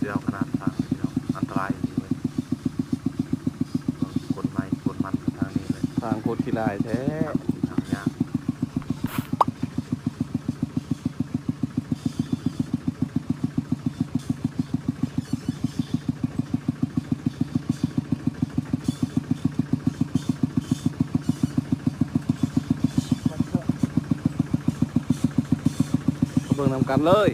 ດຽວຂະໜາດທາງ ພີ່ນ້ອງ ອັນຕະລາຍອີ່ຫຼີເວີຍ. ເບິ່ງ ຄົນໃໝ່ຄົນມັນທາງນີ້ແຫຼະ ທາງໂຄດຂີ້ລ້າຍແທ້ ທາງຍາກ. ມາເບິ່ງນຳກັນເລີຍ.